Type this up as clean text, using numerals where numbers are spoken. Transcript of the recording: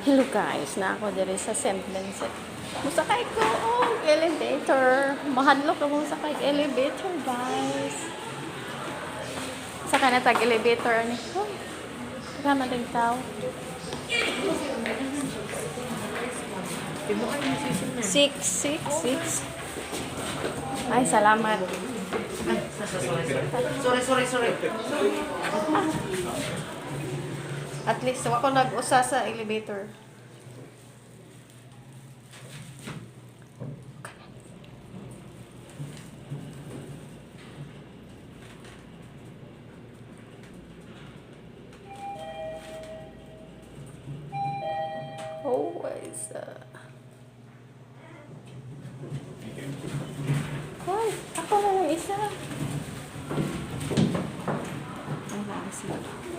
Hello guys, naa ko diri sa St. Vincent. Musakay ko og elevator. Mahadlok ko mosakay elevator, guys. Sakay na tag elevator ani. Oh, daghan man tao. Six, six, six. Ay, salamat. Sorry, sorry, sorry. At least, ako nag-usa sa elevator. Always. Ay, ako na lang isa. Ay, naalis na.